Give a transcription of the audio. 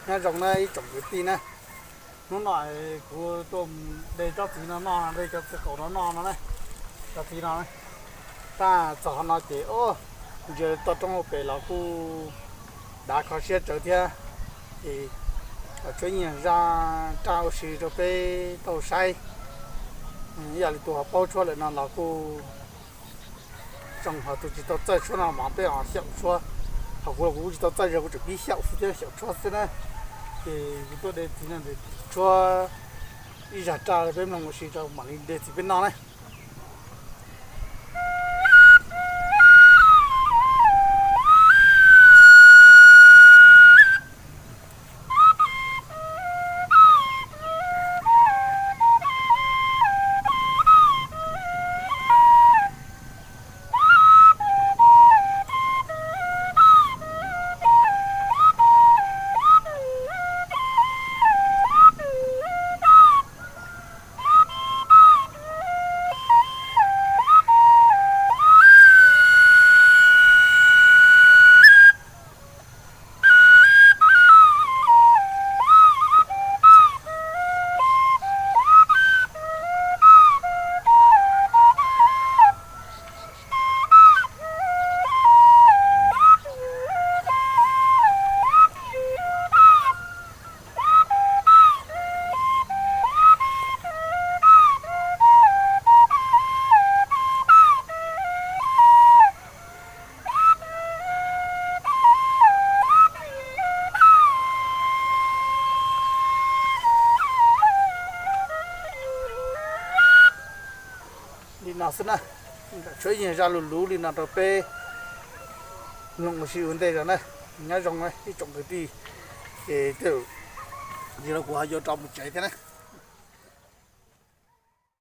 Nyob zoo na ib tsoom kwv tij na, hnub no kuv tuaj de tsob txiv no noj, de cov txiv qaum no noj no na, cov txiv no. Tab txog qhov no ces ntsia toj roob hauv pes los kuj dav kho siab tsawv thiab. Ces tshuav ib nyuag zaj raj ua si rau peb tau saib. Yog li tus ho paub tshuab lawm no los kuj zoo, ho tus tsis tau txawj tshuab no mas peb ho xyaum tshuab. Ho kuv los kuv kuj tsis tau txawj zog, kuv tseem pib xyaum xwb thiab, xyaum tshuab xwb na. Ces kuv tuaj de txiv no tshuab ib zaj raj peb mloog ua si rau mam li de txiv peb noj na. Li no xwb na, tshuav ib nyuag zaj luv luv li no rau peb mloog ua si ua ntej zog na. Nyob zoo ib tsoom kwv tij, ces tej zaum kuv ho yuav rov mus tsev thiab na.